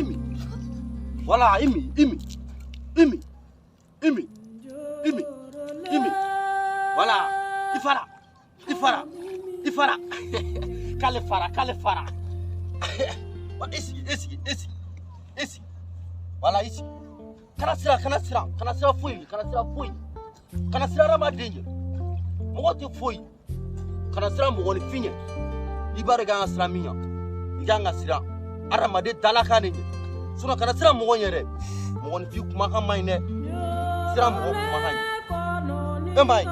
Imi, voilà, Imi, Imi, Imi, Imi, Imi, Imi, voilà, Ifara, Ifara, Ifara, k'ale fara, k'ale fara, ici, ici, ici, ici, voilà, ici, kana siran, kana siran, kana siran foyi, kana siran foyi, kana siran hadamaden ɲɛ, mɔgɔ tɛ foyi, kana siran mɔgɔninfin ɲɛ, i b'a dɔn i kan ka siran min ɲɛ, i kan ka siran hadamaden dalakan de ɲɛ. Sinon kana siran mɔgɔ ɲɛ dɛ, mɔgɔninfin kumakan man ɲi dɛ, siran mɔgɔ kumakan ɲɛ. E m'a ye,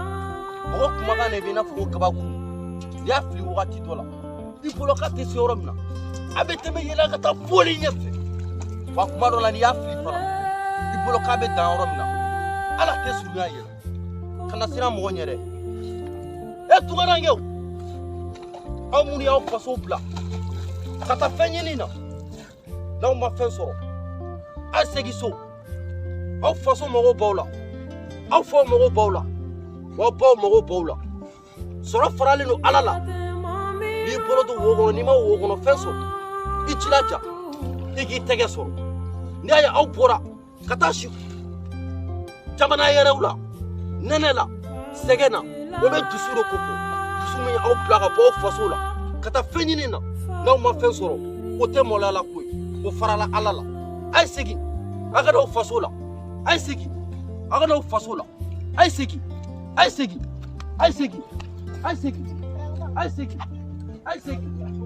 mɔgɔ kumakan de bɛ i n'a fɔ ko kabakuru, n'i y'a fili wagati dɔ la, i bolo k'a tɛ se yɔrɔ min na, a bɛ tɛmɛ yɛlɛ ka taa foli ɲɛfɛ. Wa kuma dɔ la n'i y'a fili fana, i bolo k'a bɛ dan yɔrɔ min na, ala tɛ surunya yɛlɛ. Kana siran mɔgɔ ɲɛ dɛ. E tunkarankew, aw minnu y'aw faso bila ka taa fɛn ɲini na, n'aw ma fɛn sɔrɔ, a segin so. Aw faso mago b'aw la, aw faw mago b'aw la, aw baw mago b'aw la. Sɔrɔ faralen don Ala la. N'i bolo don wo kɔnɔ, n'i ma wo kɔnɔ fɛn sɔrɔ, i jilaja i k'i tɛgɛ sɔrɔ. N'i y'a ye aw bɔra ka taa si jamana yɛrɛw la, nɛnɛ la, sɛgɛn na, o bɛ dusu de ko fɔ. Dusu min y'aw bila ka bɔ aw faso la ka taa fɛn ɲini na, n'aw ma fɛn sɔrɔ, o tɛ maloya la koyi, o farala Ala la. A ye segin, a ka n'aw faso la. A ye segin, a ka n'aw faso la. A ye segin, a ye segin, a ye segin, a ye segin, a ye segin, a ye segin.